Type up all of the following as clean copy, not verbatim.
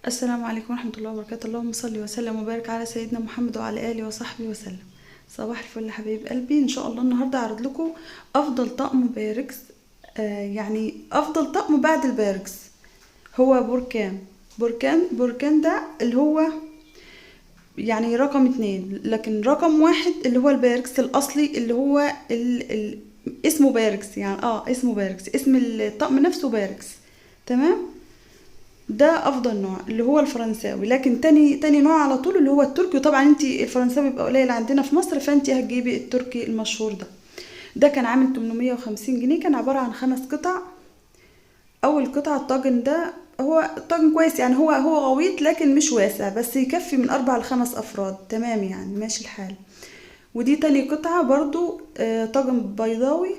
السلام عليكم ورحمة الله وبركاته. اللهم صل وسلم وبارك على سيدنا محمد وعلى آله وصحبه وسلم. صباح الفل حبايب قلبي. ان شاء الله النهارده اعرض لكم افضل طقم بايركس، يعني افضل طقم بعد البايركس هو بوركان. بوركان ده اللي هو يعني رقم 2، لكن رقم 1 اللي هو البايركس الاصلي اللي هو اسمه بايركس، يعني اسمه بايركس، اسم الطقم نفسه بايركس، تمام. ده افضل نوع اللي هو الفرنساوي، لكن تاني نوع على طول اللي هو التركي. وطبعا انت الفرنساوي بيبقى قليل عندنا في مصر، فانت هتجيبي التركي المشهور ده. ده كان عامل 850 جنيه، كان عبارة عن 5 قطع. اول قطعة الطاجن ده، هو طاجن كويس يعني، هو غويط لكن مش واسع، بس يكفي من 4 ل5 افراد، تمام يعني ماشي الحال. ودي تاني قطعة برضو، طاجن بيضاوي،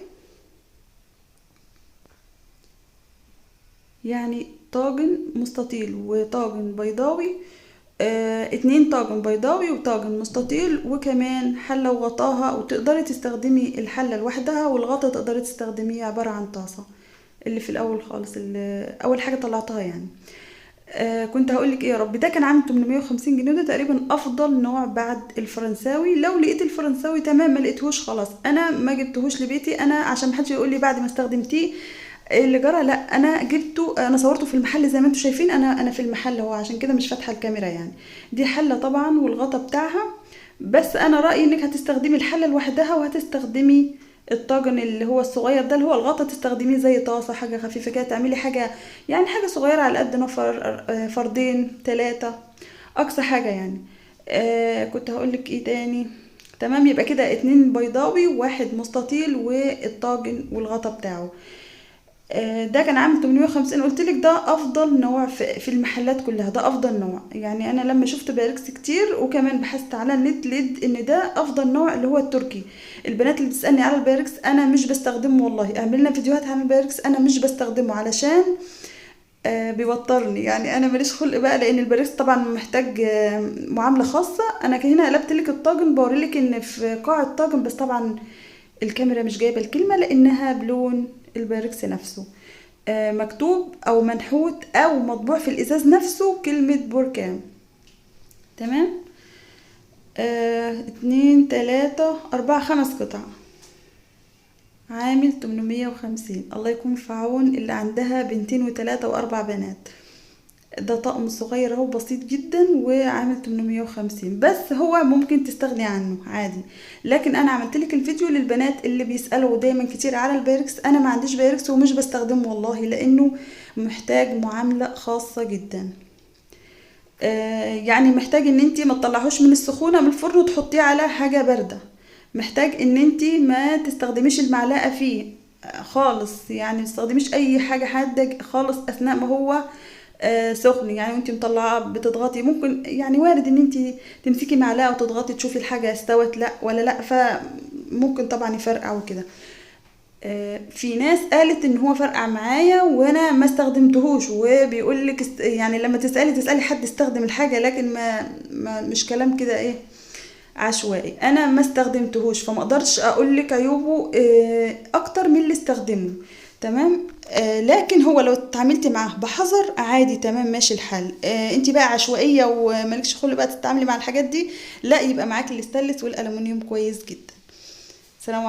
يعني طاجن مستطيل وطاجن بيضاوي، 2 طاجن بيضاوي وطاجن مستطيل، وكمان حلة وغطاها، وتقدري تستخدمي الحلة لوحدها والغطا تقدري تستخدميه عبارة عن طاسة اللي في الأول خالص، اللي أول حاجة طلعتها يعني. كنت هقولك ايه يا رب. ده كان عامل 850 جنيه، وده تقريبا افضل نوع بعد الفرنساوي. لو لقيت الفرنساوي تمام، ما لقيتهوش خلاص انا ما جبتهوش لبيتي انا، عشان محدش يقول لي بعد ما استخدمتيه اللي جرى. لا انا جبته، انا صورته في المحل زي ما انتم شايفين، انا في المحل هو، عشان كده مش فاتحه الكاميرا يعني. دي حله طبعا والغطا بتاعها، بس انا رايي انك هتستخدمي الحلة لوحدها، وهتستخدمي الطاجن اللي هو الصغير ده اللي هو الغطا تستخدميه زي طاسه، حاجة خفيفة كده، تعملي حاجة يعني حاجة صغيرة على قد نفر، فردين 3 اقصى حاجة يعني. كنت هقولك ايه تاني. تمام، يبقى كده 2 بيضاوي و1 مستطيل والطاجن والغطا بتاعه. ده كان عامل 850. قلت لك ده افضل نوع في المحلات كلها، ده افضل نوع يعني. انا لما شفت بايركس كتير وكمان بحثت على النت لقيت ان ده افضل نوع اللي هو التركي. البنات اللي بتسالني على البايركس انا مش بستخدمه والله، اعمل لنا فيديوهات عن البايركس، انا مش بستخدمه علشان، بيوترني يعني، انا ماليش خلق بقى، لان البايركس طبعا محتاج، معاملة خاصة. انا هنا قلبت لك الطاجن، بوري لك ان في قاع الطاجن، بس طبعا الكاميرا مش جايبه الكلمة لانها بلون البايركس نفسه، مكتوب او منحوت او مطبوع في الازاز نفسه كلمة بوركان، تمام. 2 3 4 5 قطع، عامل 850. الله يكون في عون اللي عندها بنتين وتلاتة واربع بنات. ده طقم صغير اهو بسيط جدا وعامل 850، بس هو ممكن تستغني عنه عادي، لكن انا عملت لك الفيديو للبنات اللي بيسالوا دايما كتير على البايركس. انا ما عنديش بايركس ومش بستخدمه والله، لانه محتاج معاملة خاصة جدا، يعني محتاج ان انتي ما تطلعهوش من السخونه من الفرن وتحطيه على حاجة باردة، محتاج ان انتي ما تستخدميش المعلقة فيه خالص، يعني ما تستخدميش اي حاجة حادة خالص اثناء ما هو، سخن يعني، وانتي مطلعاه بتضغطي، ممكن يعني وارد ان انتي تمسكي معلقه وتضغطي تشوفي الحاجة استوت لا ولا لا، فممكن طبعا يفرقع وكده. في ناس قالت ان هو فرقع معايا وانا ما استخدمتهوش، وبيقول لك يعني لما تسالي حد استخدم الحاجة، لكن ما مش كلام كده ايه عشوائي. انا ما استخدمتهوش فما اقدرش اقول لك عيوبه، اكتر من اللي استخدمه، تمام. لكن هو لو اتعاملتي معاه بحذر عادي تمام ماشي الحال. انت بقى عشوائية ومالكش خلق بقى تتعاملي مع الحاجات دي، لا يبقى معاكي الستانلس والالومنيوم كويس جدا. سلام عليكم.